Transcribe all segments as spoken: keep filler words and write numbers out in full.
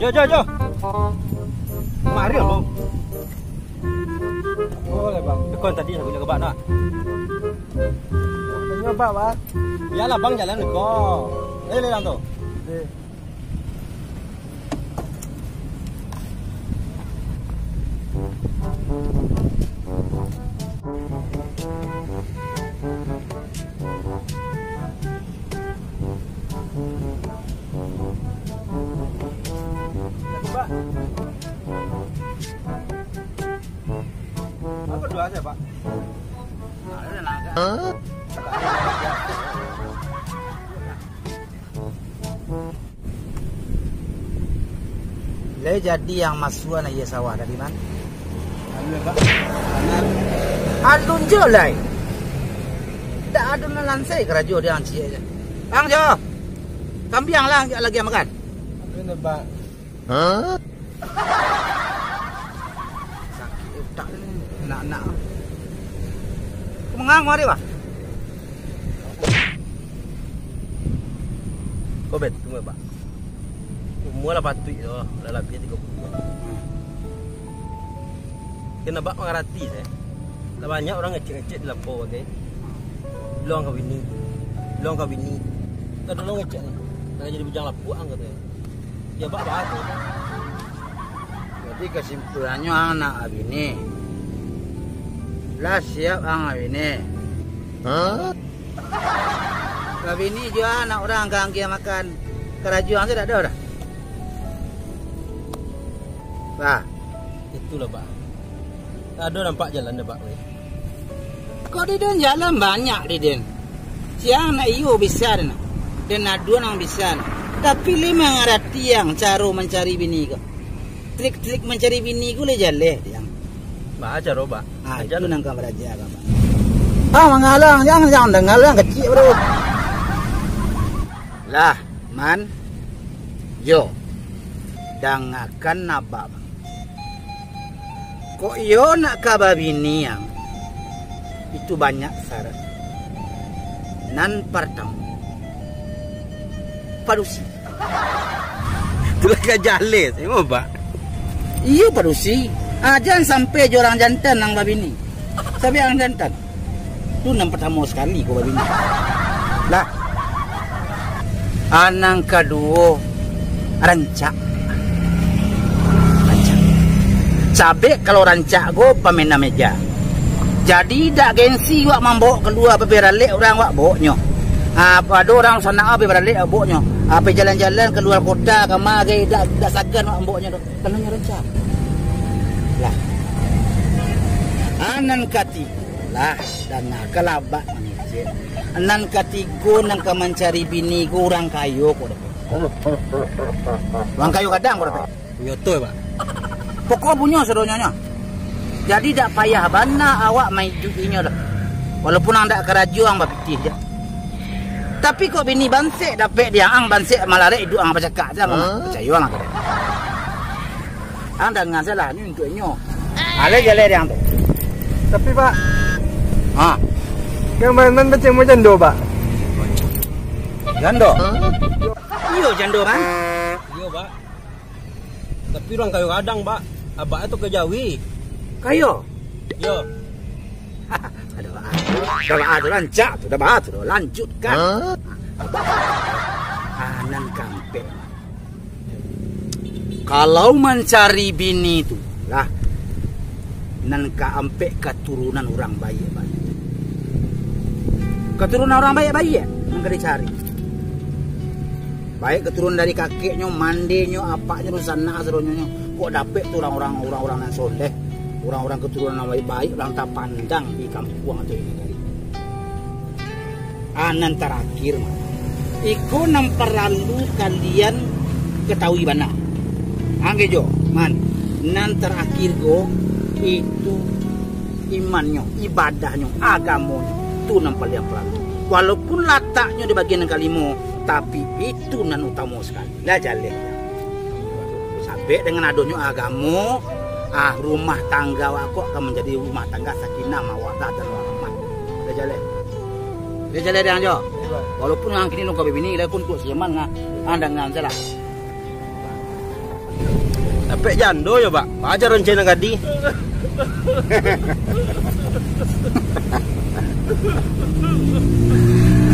Jo, jo, jo. Mari, Abang. Boleh, Bang. Tekon tadi aku nak kebak dah. Nyoba, Bang. Iyalah, Bang, jalan ko. Eh, lelang tu. Eh. Apa dua aja, Pak? Hah? Lai jadi yang masuak nak iya sawah tadi, Man? Alun, Pak. Alun. Alun jo lai. Dak ado nan lansai karajo di ang ciek je. Ang jo. Kambiang lah lagi makan. Alun, Pak. Hah? Sakik utak ni, nak-nak. Kau mangang mari, bah? Kau bet, tunggu, Pak. Umur lah patuik tu, lah labiah tiga puluh. Kena bak mangarati, saya. Lah banyak urang ngecek-ngecek di lapau, oke. Luang ka bini. Luang ka bini. Tadi urang ngecek ni. Nak jadi bujang lapuak, ang, katanya. Ya, bak, bak tu. Jadi, kasimpulannyo, ang nak babini. Lah siap ang babini. Hah? Babini juo anak urang ka anggia makan. Karajo ang tu dak ado dah. Bah. Itulah, Bak. Ado nampak jalan dah, Bak, weh. Kok di den jalan banyak di den. Siang nak iyo bisa den. Den aduan ang bisa. Tapi lai mangarati ang caro mancari bini ko. Trik-trik mancari bini ko lai jaleh di ang. Baa caro, Bak? Ah, itu nan ka baraja, Bak. Ah, manghalang, jangan, jangan dengar, jangan kecik, bro. Lah, Man. Yo, dangakan abak, Bang. Kok iyo nak ka babini ang, itu banyak syarat. Nan partamo, padusi. Itulah ka jaleh, tengok, Bak. Iyo, padusi. Ah, jan sampai jo urang jantan ang babini. Sabab ang jantan. Tu nan partamo sakali ko babini. Lah. Ah, nan kaduo, rancak. Rancak. Sabab kalau rancak ko pamainan meja. Jadi, dak gengsi wak mambawok kalua papiah baralek urang wak bawoknyo. Ah, ado urang sanak papiah baralek wak bawoknyo. Ah, pai jalan-jalan kalua kota, kama gai dak, dak sagan wak mambawoknyo tu. Karano nyo rancak. Lah. Ah, nan kati- Lah, dangakan abak mangecek. Nan katigo nan ka mancari bini ko urang kayo ko, Dapek. Urang kayo gadang ko, Dapek. Punyo oto, Pak. Pokok punyo sadonyo nyo. Jadi dak payah bana awak maiduik inyo doh. Walaupun ang dak karajo, ang bapitih je. Tapi kok bini bansek dapek di ang, bansek malarek iduik ang bacakak je, ang. Hah? Picayo ang, Dapek. Ang danga salah, ni untuak inyo. Alai jaleh di ang tu. Tapi, Pak, ha, yang main-main macam jando, Pak. Jando? Iyo, jando, Man. Iyo, Pak. Tapi urang kayo gadang, Pak. Abak tu ka Jawi. Kayo? Iyo. Dah baa tu, dah baa tu, rancak tu, dah baa tu, lanjutkan. Hah? Ah, nan kaampek. Kalau mancari bini tu, lah, nan kaampek katurunan urang baiak-baiak. Katurunan urang baiak-baiak nan ka dicari. Baik katurunan dari kakeknyo, mandenyo, apaknyo, dunsanak sadonyo. Kok dapek tu urang-urang, urang-urang nan soleh, urang-urang katurunan nan baiak-baiak, urang tapandang di kampuang atau di nagari. Ah, nan tarakhir, iko nan paralu kalian katahui bana. Angge jo, Man, nan tarakhir ko, itu imannyo, ibadahnyo, agamonyo, tu nan paliang paralu. Walaupun lataknyo di bagian nan kalimo, tapi itu nan utamo sakali. Lah jaleh. Sabab dengan adonyo agamo, ah, rumah tangga awak ko akan manjadi rumah tangga sakinah, mawaddah, dan warahmah. Lah jaleh. Dia jalan dia jo. Walaupun ang kini nunggu bini, lai pun tu siaman nga andangan salah. Dapek jando yo, Bak. Aja rencana gadi.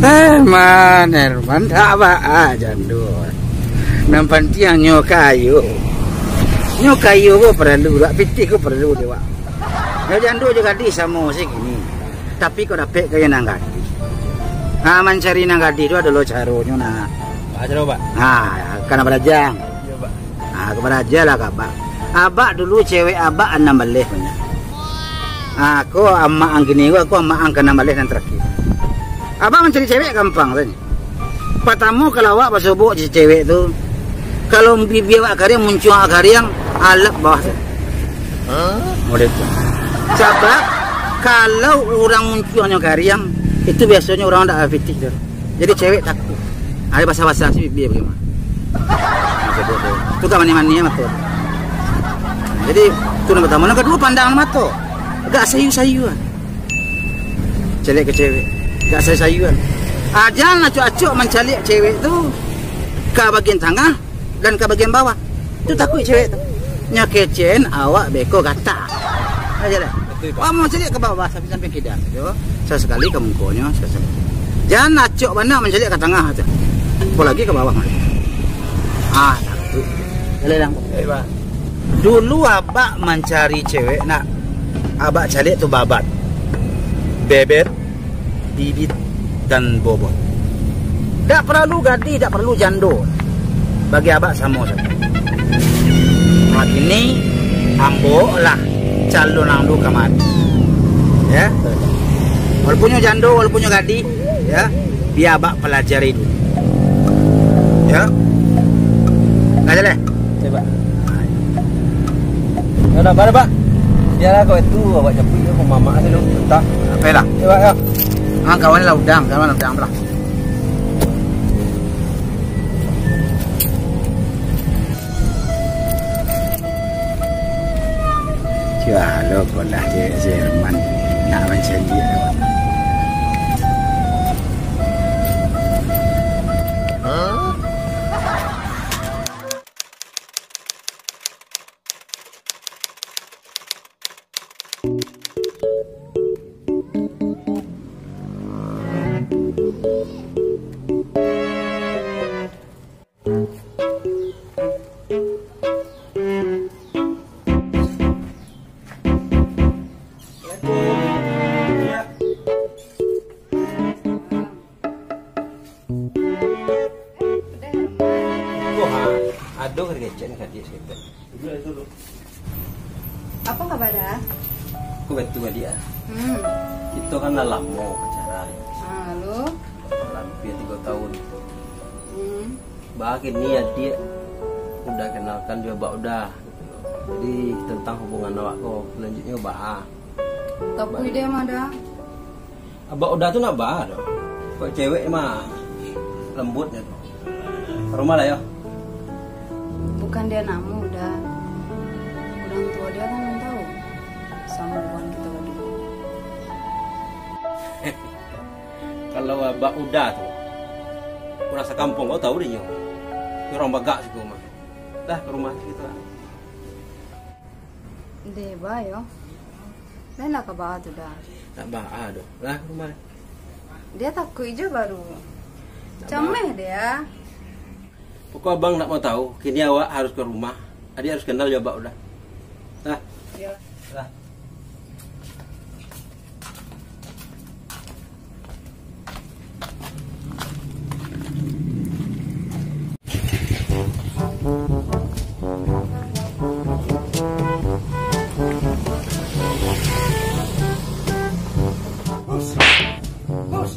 Herman, Herman, tak ba ah jando. Nan pantiang nyo kayo. Nyo kayo ko paralu, dak pitih ko paralu dek wak. Nyo jando jo gadih samo se kini. Tapi kok dapek ka nan gadih. Ha, mancari nan gadih tu ado lo caronyo nak. Ba caro, Bak? Ha, kana barajang. Iyo, Bak. Ha, ka baraja lah ka abak. Abak dulu cewek abak anam baleh banyak. Ha, ko amak ang kini ko, ko amak ang ka anam baleh nan tarakhir. Abak mancari cewek gampang sajo. Patamo, kalau awak basobok jo cewek tu, kalau bibia awak kariang, muncuang awak kariang, alap bawah tu. Model tu. Sabab, kalau urang muncuangnyo kariang, itu biasonyo urang dak pitih tu. Jadi cewek takuik. Ado basa-basa si bibia bagaimana? Maksud tu, tu kan manih-manih mato. Jadi, tu nan partamo. Nan kaduo, pandang mato. Agak sayu-sayu lah. Caliak ka cewek. Agak sayu-sayu lah. Ah, jan acok-acok mancaliak cewek tu ka bagian tangah dan ka bagian bawah. Tu takuik cewek tu. Nyo kecen awak beko gatak. Aja lah. Betul, Pak. Awak mau caliak ka bawah, sampai-sampai kida. Yo, sasakali ka mukonyo, sasakali. Jan acok bana mancaliak ka tangah tu. Apolagi ka bawah mah. Ah, takuik. Jalan lang. Eh, Pak. Dulu abak mancari cewek nak abak caliak tu babat. Bebet, bibit, dan bobot. Dak paralu gadih, dak paralu jando. Bagi abak samo sajo. Nah, kini ambo lah calon ang tu kamari. Ya. Walaupun nyo jando, walaupun nyo gadih, ya, bia abak palajari dulu. Ya. Lah jaleh. Cek, Pak. Yo, nak baa, Pak? Bialah kau itu, awak japuik yo, kau mamak tu, entah. Apolah? Cek, Pak, yo. Ah, kawan lah udang, kawan udang lah. Calo ko lah, cewek si Herman nak mancaliak. Wah, ado kecek ka diak saketek. Apo kabar, Da? Ko batua, Diak. Hmm. Kito kan lah lamo pacaran. Ah, lalu? Hampir tigo tahun. Hmm. Baa kini adiak udah kenalkan jo abak udah. Jadi, tentang hubungan awak ko, lanjutnyo baa? Tapi dia mah, Da. Abak udah tu nak baa doh. Kok cewek mah lembut je tu. Ka rumah lah yo. Bukan dia nak muda. Orang tua dia kan belum tahu sama hubungan kita berdua. Kalau abak udah tu, orang sakampung kau tahu deh nyo. Dia orang bagak siko mah. Dah ka rumah kita. Deh, baa yo. Lain lah ka baa tu, Da. Tak baa doh. Lah, ka rumah. Dia takuik je baru. Tak baa. Cameh dia. Pokok abang nak mau tahu, kini awak harus ka rumah. Adiak harus kenal jo abak udah. Dah. Yo. Dah. Bos, bos,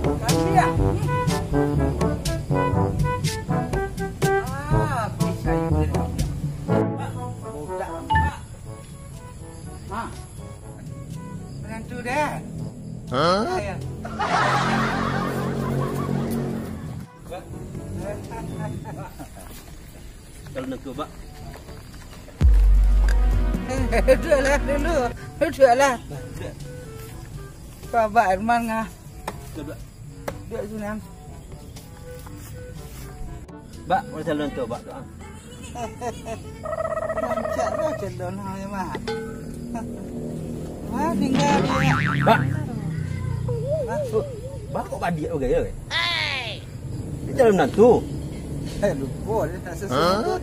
kami ya. Ah, bisa itu. Pak, budak, Pak. Ha. Menantu deh. Hah? Ayo. Kalau menantu, Pak. Duduklah dulu. Duduklah. Pak, Abang Herman ngah. Duduak. Duduak sinan. Bak, mano calon tu, Bak, tu, ah? Rancak lah calon hang ni, Mak. Wah, tinggal dia. Bak. Hah? Bak, kok badiak tu gaya, eh? Dia calon menantu. Eh, lupa dia tak sesuai. Hah?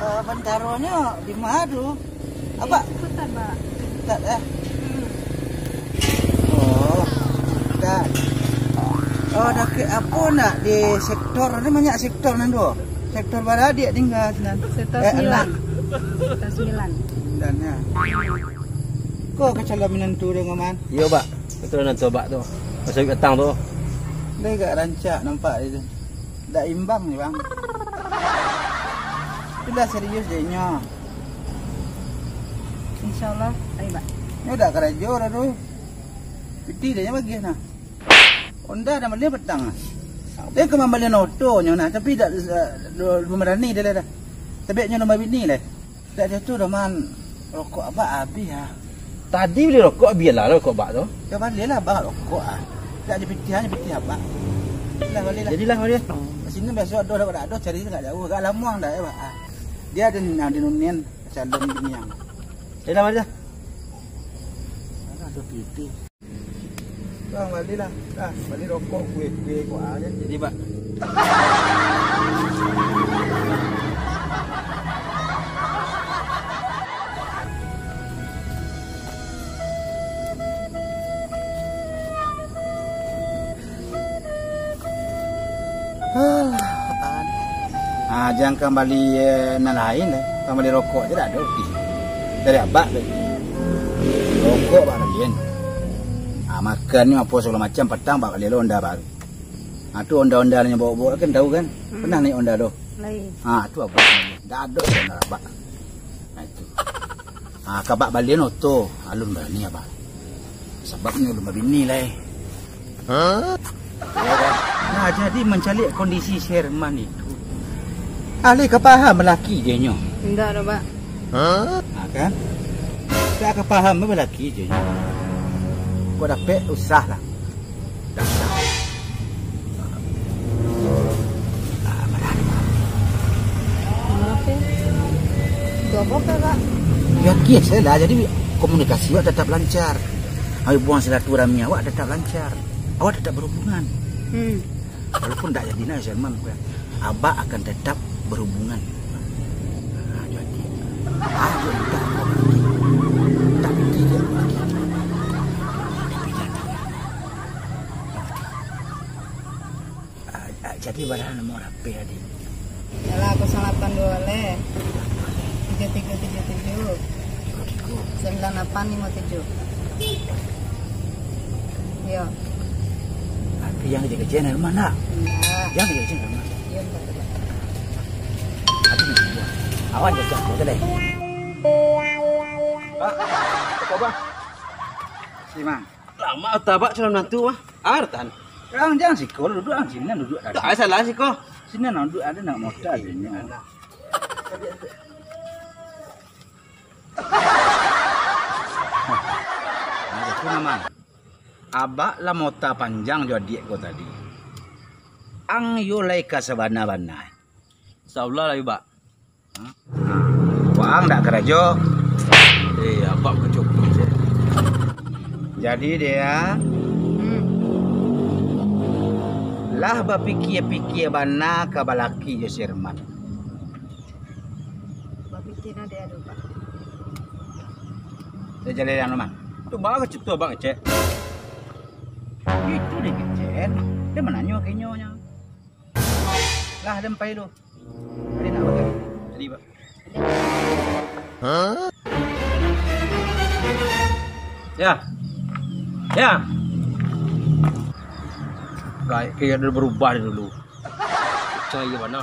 Eh, bantaronyo di mana tu? Apa? Di Kuta, Bak. Kuta, eh? Hmm. Oh, Kuta. Oh, dakek apo nak di sektor ni, banyak sektor nan tu. Sektor bara dia tinggal sinan. Sektor Eh, sembilan. Anak. Sektor sembilan. Dan ya. Ko ka calon menantu dengan man? Iyo, Bak. Ka calon menantu, Bak, tu. Masa datang tu. Dia agak rancak nampak dia tu. Dak imbang ni, Bang. Itulah serius dia nyo. Insyaallah, ayo, Bak. Nyo dak karajo dah tu. Piti dia nyo bagian nah. Honda dah bali petang. Dia ka mambali oto nyo nah, tapi dak, dak, dak marani dia lah dah. Tapi nyo dah babini lah. Dak ado tu doh, Man. Rokok abak abih ah. Tadi bali rokok, bialah rokok abak tu. Yo, balilah abak rokok ah. Dak di pitih, hanyo pitih abak. Lah, balilah. Jadilah, balilah. Ka siko biaso ado, dak ado, cari agak jauah, agak lamuang dah, yo, Bak. Ah. Dia ado di, di nunian, calon bini ang. Jadilah, balilah. Mana ado pitih? Bang, balilah. Dah, bali rokok, kue-kue, kok aja. Jadi, Bak. Alah, apaan? Ah, jan kambali, eh, nan lain, eh. Kambali rokok je dak ado. Ih, dari abak tu. Rokok bak lain. Ah, makan ni apo sagalo macam, patang bak bali lo Honda baru. Ah, tu Honda-Honda nan bawa-bawa kan tahu kan? Hmm. Pernah naik Honda tu? Lain. Ah, tu abak. Dak ado Honda abak. Nah, itu. Ah, ka bak balian oto, alun barani abak. Sababnyo alun babini lai. Hah? Nah, jadi mancaliak kondisi si Herman itu. Alih ka paham laki je nyo. Indak doh, Bak. Hah? Ha, kan? Indak ka paham laki je nyo. Kok dapek usah lah. Dah usah. Ah, marah. Marah, Pak. Itu apa, Pak? Ya, kian saya lah. Jadi, komunikasi awak tetap lancar. Awak buang silaturahmi awak tetap lancar. Awak tetap berhubungan. Hmm. Walaupun tak jadi nak, Salman, abak akan tetap berhubungan. Ah, jadi. Ah, jadi tak, tak berhenti. Tak berhenti dia lagi. Ah, ah, jadi, bara nomor H P, Adik? Yalah, kosong lapan dua leh. Tiga tiga tujuh tujuh. Tiga tiga. Sembilan lapan lima tujuh. Iyo. Tapi jan kecek-kecek, Herman, nak? Indak. Jan kecek-kecek, Herman. Iyo, indak, indak. Tapi ni, awan jajak, betul, eh? Pak, apa, Pak? Si Mang. Lamo tabak calon mantu, mah. Artan. Ang jan siko, duduak ang sinan, duduak tadi. Tak salah siko. Sinan, duduak, ado nak mota sinan. Nah, itu namang. Abak lah mota panjang jo adiak ko tadi. Ang yo lai ka sabana-bana. Insyaallah lah, Bak. Hah? Waang dak karajo. Eh, abak kacopot je. Jadi dia Hmm. lah bapikia-pikia bana ka balaki jo si Herman. Bapikia nah dia tu, Pak. Dia jaleh yang mana? Tu baru kecek tu abak kecek. Itu dia kecek. Dia mananyo ka inyo nyo. Lah, den pai lu. Tadi nak makan. Tadi, Pak. Ya. Ya. Baik, kayaknya dia berubah dari dulu. Cahaya mana?